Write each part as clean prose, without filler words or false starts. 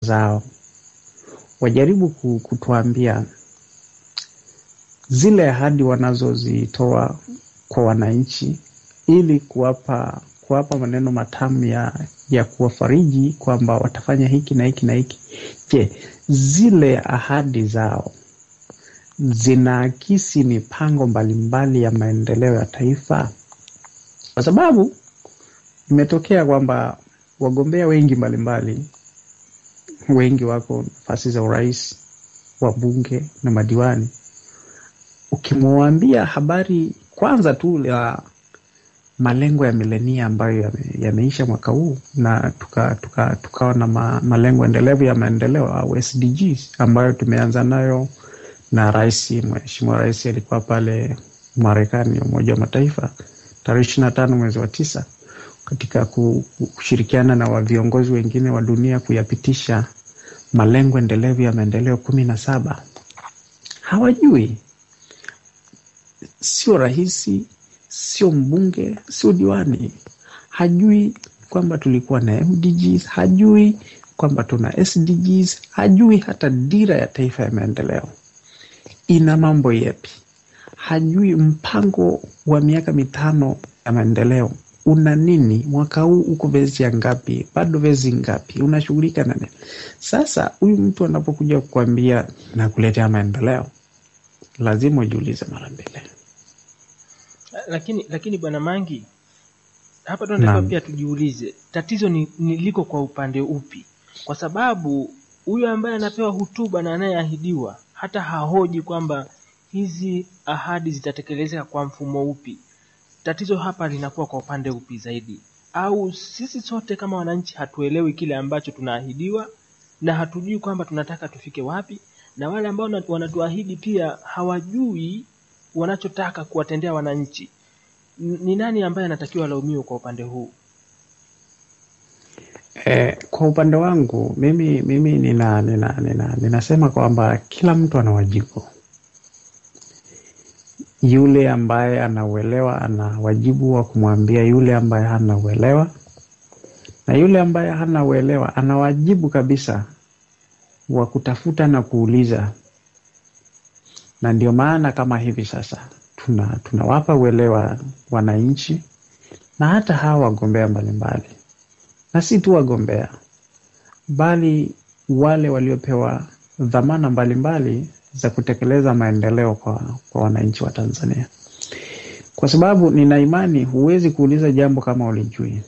zao wajaribu kutuambia zile ahadi wanazozitoa kwa wananchi ili kuwapa maneno matamu ya kuwafariji kwamba watafanya hiki na hiki na hiki. Je, zile ahadi zao zinaakisi mipango mbalimbali ya maendeleo ya taifa? Kwa sababu imetokea kwamba wagombea wengi mbalimbali, wengi wako nafasi za urais, wabunge na madiwani, ukimwambia habari kwanza tu ya malengo ya milenia ambayo yameisha mwaka huu na tukawa na malengo endelevu ya maendeleo au SDGs ambayo tumeanza nayo na rais, Mheshimiwa Rais alikuwa pale Marekani, Umoja wa Mataifa, tarehe 25 mwezi wa 9 katika kushirikiana na viongozi wengine wa dunia kuyapitisha malengo endelevu ya maendeleo 17. Hawajui. Sio rahisi, sio mbunge, sio diwani, hajui kwamba tulikuwa na MDGs, hajui kwamba tuna SDGs, hajui hata dira ya taifa ya maendeleo ina mambo yepi, hajui mpango wa miaka 5 ya maendeleo una nini, mwaka huu uko vezi ya ngapi, bado vezi ngapi, unashughulika na nini. Sasa huyu mtu anapokuja kukuambia na kuletea maendeleo, lazima ujiulize mara mbili. Lakini Bwana Mangi, hapa tunataka pia tujiulize tatizo ni liko kwa upande upi, kwa sababu huyu ambaye anapewa hotuba na anayeahidiwa hata hahoji kwamba hizi ahadi zitatekelezeka kwa mfumo upi. Tatizo hapa linakuwa kwa upande upi zaidi? Au sisi sote kama wananchi hatuelewi kile ambacho tunaahidiwa na hatujui kwamba tunataka tufike wapi, na wale ambao wanatuahidi pia hawajui wanachotaka kuwatendea wananchi. Ni nani ambaye anatakiwa laumiwe kwa upande huu? Kwa upande wangu mimi ninasema kwamba kila mtu ana wajibu. Yule ambaye anauelewa ana wajibu wa kumwambia yule ambaye hana uelewa, na yule ambaye hana uelewa ana wajibu kabisa wa kutafuta na kuuliza. Na ndio maana kama hivi sasa tunawapa uelewa wananchi na hata hawa wagombea mbalimbali. Na si tu wagombea, bali wale waliopewa dhamana mbalimbali za kutekeleza maendeleo kwa wananchi wa Tanzania. Kwa sababu nina imani huwezi kuuliza jambo kama ulijui,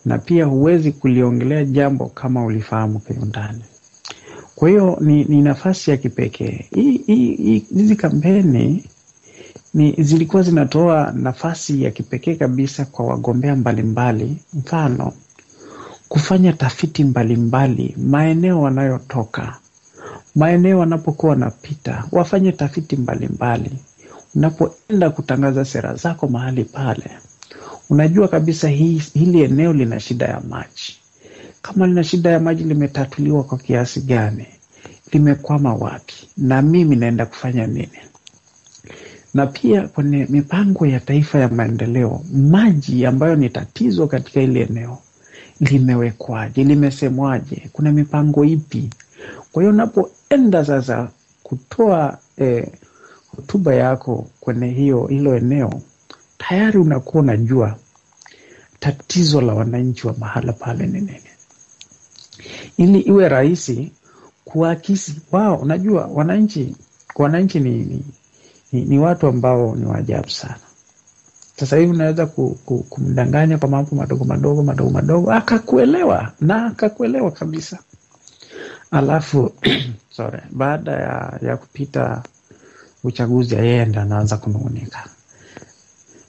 na pia huwezi kuliongelea jambo kama ulifahamu kwa undani. Kwa hiyo ni nafasi ya kipekee. Hizi kampeni zilikuwa zinatoa nafasi ya kipekee kabisa kwa wagombea mbalimbali, mfano kufanya tafiti mbalimbali maeneo wanayotoka, maeneo wanapokuwa wanapita, wafanye tafiti mbalimbali. Unapoenda kutangaza sera zako mahali pale, unajua kabisa hili eneo lina shida ya maji. Kama lina shida ya maji, limetatuliwa kwa kiasi gani, limekwama wapi, na mimi naenda kufanya nini. Na pia kwenye mipango ya taifa ya maendeleo, maji ambayo ni tatizo katika ile eneo limewekwaje, limesemwaje, kuna mipango ipi. Kwa hiyo unapoenda sasa kutoa hotuba yako kwenye hilo eneo, tayari unakuwa unajua tatizo la wananchi wa mahala pale ni nini, ili iwe rahisi kuakisi wao. Unajua wananchi ni watu ambao ni waajabu sana. Sasa hivi unaweza kumdanganya kwa mambo madogo madogo akakuelewa, na akakuelewa kabisa. Alafu sorry, baada ya kupita uchaguzi yeye ndo anaanza kunung'unika.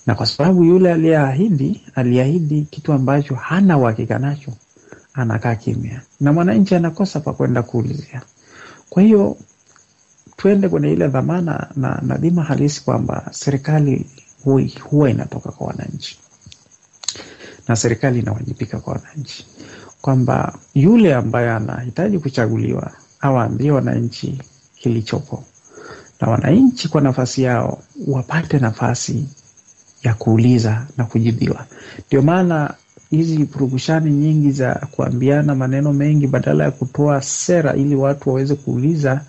Na kwa sababu yule aliahidi kitu ambacho hana uhakika nacho, anakaa kimya na mwananchi anakosa pa kwenda kuulizia. Kwa hiyo tuende kwenye ile dhamana na dhima halisi kwamba serikali huwa inatoka kwa wananchi na serikali inawajibika kwa wananchi, kwamba yule ambaye anahitaji kuchaguliwa awaambie wananchi kilichopo, na wananchi kwa nafasi yao wapate nafasi ya kuuliza na kujibiwa. Ndio maana hizi purukushani nyingi za kuambiana maneno mengi badala ya kutoa sera ili watu waweze kuuliza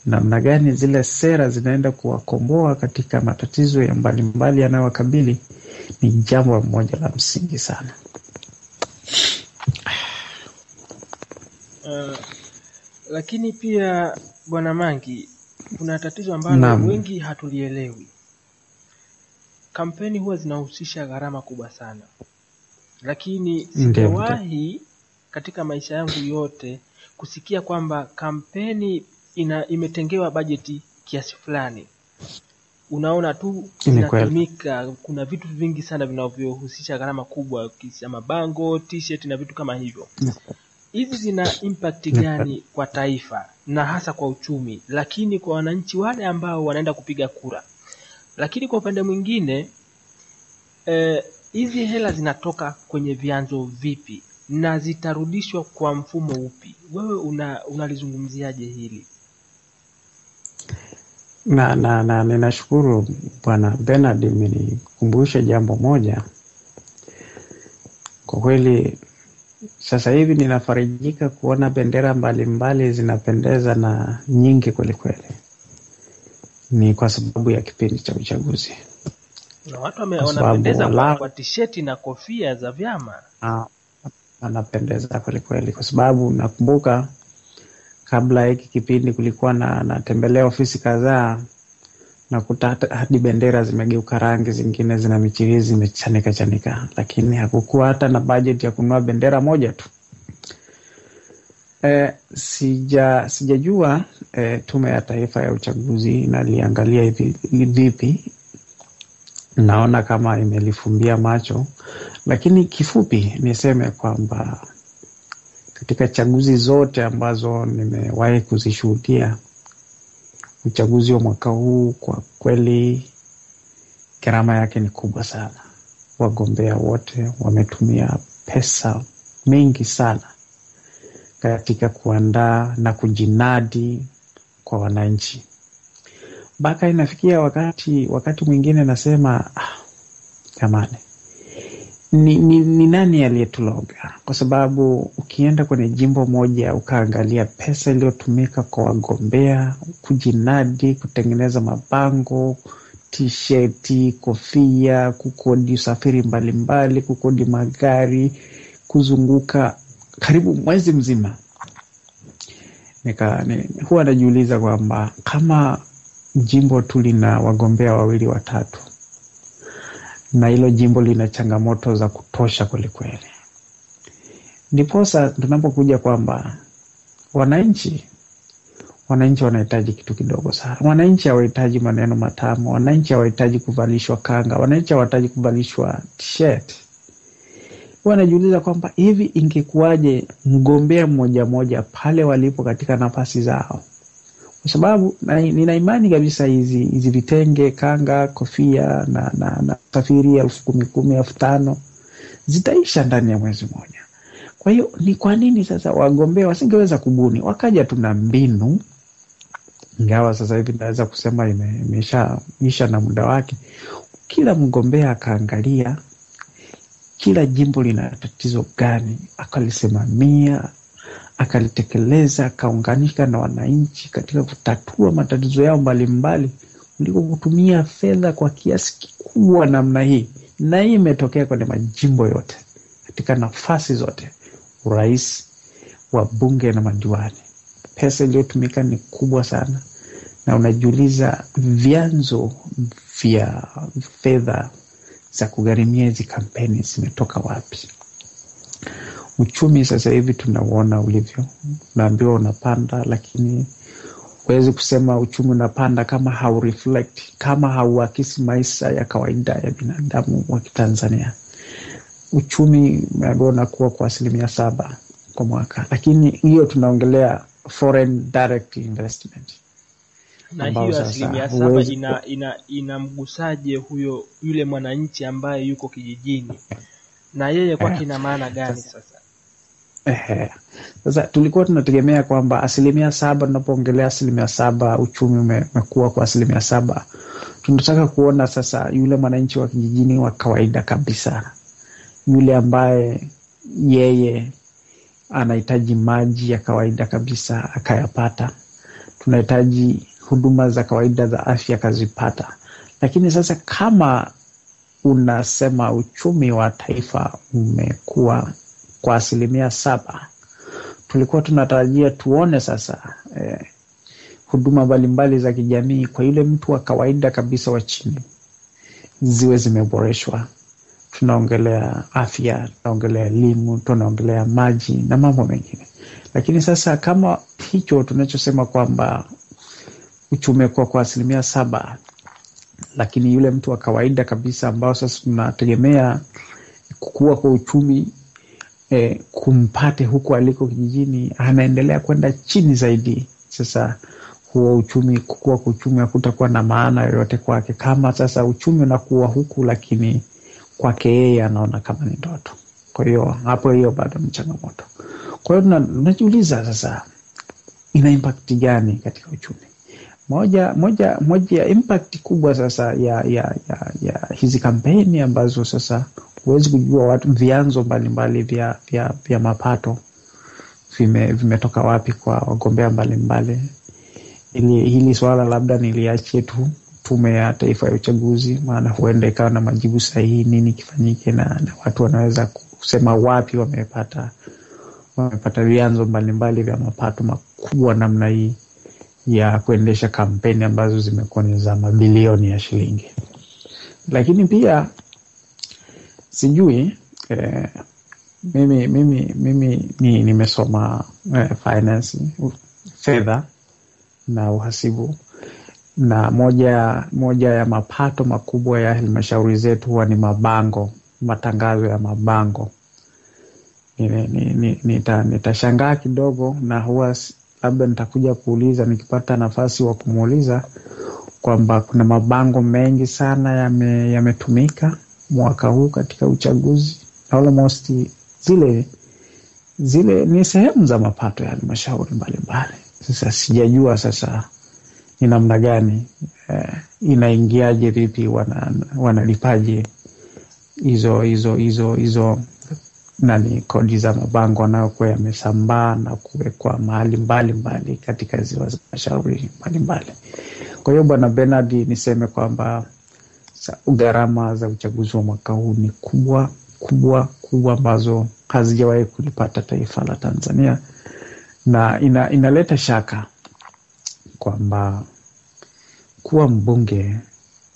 namna gani zile sera zinaenda kuwakomboa katika matatizo ya mbalimbali yanayowakabili, ni jambo moja la msingi sana. Lakini pia Bwana Mangi, kuna tatizo ambalo wengi hatulielewi. Kampeni huwa zinahusisha gharama kubwa sana, lakini sijawahi katika maisha yangu yote kusikia kwamba kampeni imetengewa bajeti kiasi fulani. Unaona tu inatumika, kuna vitu vingi sana vinavyohusisha gharama kubwa, kama mabango, t-shirt na vitu kama hivyo. Hizi zina impact gani kwa taifa na hasa kwa uchumi, lakini kwa wananchi wale ambao wanaenda kupiga kura? Lakini kwa upande mwingine, hizi hela zinatoka kwenye vyanzo vipi na zitarudishwa kwa mfumo upi? Wewe unalizungumziaje hili? Na ninashukuru Bwana Bernard, umenikumbusha jambo moja. Kwa kweli sasa hivi ninafarijika kuona bendera mbalimbali zinapendeza na nyingi kweli kweli. Ni kwa sababu ya kipindi cha uchaguzi. Na watu wanapendeza kwa t-shirt na kofia za vyama. Wanapendeza kweli kweli, kwa sababu nakumbuka kabla hiki kipindi kulikuwa na natembelea ofisi kadhaa na kuta hadi bendera zimegeuka rangi, zingine zina michirizi imechanika chanika, lakini hakukuwa hata na budget ya kununua bendera moja tu. Sijajua Tume ya Taifa ya Uchaguzi inaliangalia hivi vipi. Naona kama imelifumbia macho, lakini kifupi niseme kwamba katika chaguzi zote ambazo nimewahi kuzishuhudia, uchaguzi wa mwaka huu kwa kweli gharama yake ni kubwa sana. Wagombea wote wametumia pesa mingi sana katika kuandaa na kujinadi kwa wananchi. Mpaka inafikia wakati mwingine nasema, jamani, ni nani aliyetuloga? Kwa sababu ukienda kwenye jimbo moja ukaangalia pesa iliyotumika kwa wagombea kujinadi, kutengeneza mabango, t-shirt, kofia, kukodi usafiri mbalimbali, kukodi magari, kuzunguka karibu mwezi mzima, huwa najiuliza kwamba kama jimbo tu lina wagombea wawili watatu na hilo jimbo lina changamoto za kutosha kweli kweli, ndiposa tunapokuja kwamba wananchi wanahitaji kitu kidogo sana. Wananchi hawahitaji maneno matamu, wananchi hawahitaji kuvalishwa kanga, wananchi hawahitaji kuvalishwa t-shirt. Wanajiuliza kwamba hivi ingekuwaje mgombea mmoja mmoja pale walipo katika nafasi zao. Kwa sababu nina imani kabisa hizi vitenge, kanga, kofia na safiri 10,000, 10,000, 5,000 zitaisha ndani ya mwezi mmoja. Kwa hiyo ni kwa nini sasa wagombea wasingeweza kubuni wakaja tuna mbinu, ingawa sasa hivi naweza kusema imeshaisha na muda wake. Kila mgombea akaangalia kila jimbo lina tatizo gani, akalisimamia, akalitekeleza, akaunganika na wananchi katika kutatua matatizo yao mbalimbali, kuliko kutumia fedha kwa kiasi kikubwa namna hii. Na hii imetokea kwenye majimbo yote, katika nafasi zote, urais, wabunge na madiwani. Pesa iliyotumika ni kubwa sana, na unajiuliza vyanzo vya fedha za kugharimia hizi kampeni zimetoka wapi? Uchumi sasa hivi tunauona ulivyo, unaambiwa unapanda, lakini huwezi kusema uchumi unapanda kama haureflect, kama hauakisi maisha ya kawaida ya binadamu wa Kitanzania. Uchumi unaambiwa unakuwa kwa 7% kwa mwaka, lakini hiyo tunaongelea foreign direct investment. Na hiyo 7% inamgusaje huyo yule mwananchi ambaye yuko kijijini? Na yeye kwa kina maana gani sasa? Sasa tulikuwa tunategemea kwamba 7%, tunapoongelea 7% uchumi umekuwa kwa 7%, tunataka kuona sasa yule mwananchi wa kijijini wa kawaida kabisa Yule ambaye yeye anahitaji maji ya kawaida kabisa akayapata. Tunahitaji huduma za kawaida za afya akazipata. Lakini sasa kama unasema uchumi wa taifa umekuwa kwa 7%, tulikuwa tunatarajia tuone sasa huduma mbalimbali za kijamii kwa yule mtu wa kawaida kabisa wa chini ziwe zimeboreshwa. Tunaongelea afya, tunaongelea elimu, tunaongelea maji na mambo mengine. Lakini sasa kama hicho tunachosema kwamba uchumi umekuwa kwa 7%, lakini yule mtu wa kawaida kabisa ambao sasa tunategemea kukua kwa uchumi kumpate huku aliko kijijini, anaendelea kwenda chini zaidi. Sasa huo uchumi, kukua kwa uchumi hakutakuwa na maana yoyote kwake, kama sasa uchumi unakuwa huku lakini kwake yeye anaona kama ni ndoto. Kwa hiyo hapo hiyo bado ni changamoto. Kwa hiyo tunajiuliza sasa ina impact gani katika uchumi? Moja ya impact kubwa sasa ya hizi kampeni ambazo sasa huwezi kujua watu vyanzo mbalimbali vya mapato vimetoka wapi kwa wagombea mbalimbali. Hili swala labda niliachie tu Tume ya Taifa ya Uchaguzi, maana huenda ikawa na majibu sahihi nini kifanyike, na watu wanaweza kusema wapi wamepata vyanzo mbalimbali vya mapato makubwa namna hii ya kuendesha kampeni ambazo zimekuwa ni za mabilioni ya shilingi. Lakini pia sijui mimi nimesoma finance, fedha na uhasibu, na moja ya mapato makubwa ya halmashauri zetu huwa ni mabango, matangazo ya mabango. Nitashangaa kidogo, na huwa labda nitakuja kuuliza nikipata nafasi wa kumuuliza kwamba kuna mabango mengi sana yametumika mwaka huu katika uchaguzi. Almost zile ni sehemu za mapato ya halmashauri mbalimbali. Sasa sijajua sasa ni namna gani inaingiaje, vipi, wanalipaje hizo nani kodi za mabango yanayokuwa yamesambaa na kuwekwa mahali mbalimbali katika zile halmashauri mbalimbali. Kwa hiyo Bwana Bernard, niseme kwamba gharama za uchaguzi wa mwaka huu ni kubwa kubwa kubwa ambazo hazijawahi kulipata taifa la Tanzania, na inaleta shaka kwamba kuwa mbunge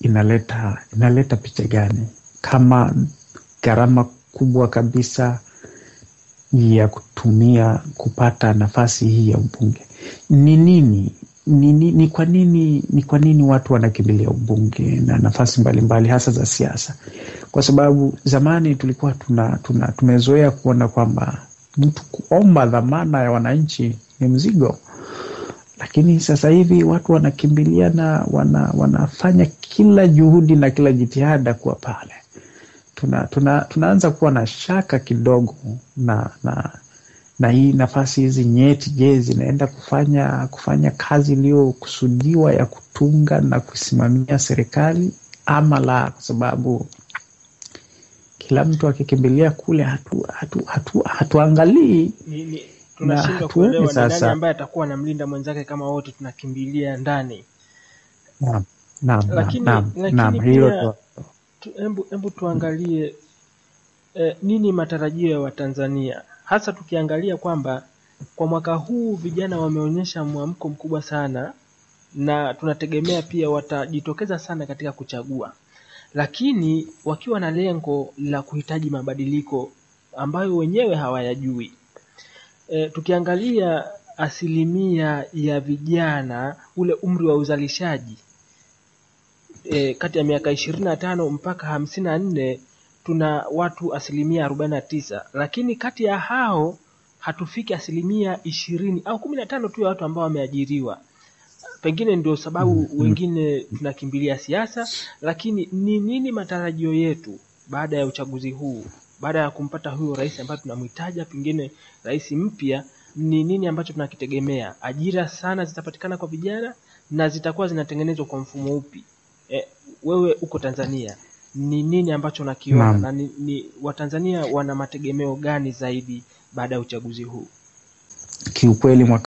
inaleta picha gani kama gharama kubwa kabisa ya kutumia kupata nafasi hii ya ubunge ni nini? Ni kwa nini watu wanakimbilia ubunge na nafasi mbalimbali hasa za siasa? Kwa sababu zamani tulikuwa tumezoea kuona kwamba mtu kuomba dhamana ya wananchi ni mzigo, lakini sasa hivi watu wanakimbilia na wanafanya kila juhudi na kila jitihada kuwa pale. Tunaanza kuwa na shaka kidogo na hii nafasi hizi nyeti. Je, zinaenda kufanya kazi iliyokusudiwa ya kutunga na kusimamia serikali ama la? Kwa sababu kila mtu akikimbilia kule hatuangalii, tunashindwa kuelewa ni nani ambaye atakuwa anamlinda mwenzake kama wote tunakimbilia ndani. Naam, lakini hilo hebu tuangalie nini matarajio ya Watanzania, hasa tukiangalia kwamba kwa mwaka huu vijana wameonyesha mwamko mkubwa sana na tunategemea pia watajitokeza sana katika kuchagua, lakini wakiwa na lengo la kuhitaji mabadiliko ambayo wenyewe hawayajui. Tukiangalia asilimia ya vijana ule umri wa uzalishaji kati ya miaka 25 mpaka 54 tuna watu 49%, lakini kati ya hao hatufiki 20% au 15% tu ya watu ambao wameajiriwa. Pengine ndio sababu wengine tunakimbilia siasa. Lakini ni nini matarajio yetu baada ya uchaguzi huu, baada ya kumpata huyo rais ambaye tunamhitaji, pengine rais mpya? Ni nini ambacho tunakitegemea? Ajira sana zitapatikana kwa vijana na zitakuwa zinatengenezwa kwa mfumo upi? Wewe uko Tanzania, Ni nini ambacho nakiona na ni Watanzania wana mategemeo gani zaidi baada ya uchaguzi huu? Kiukweli mwaka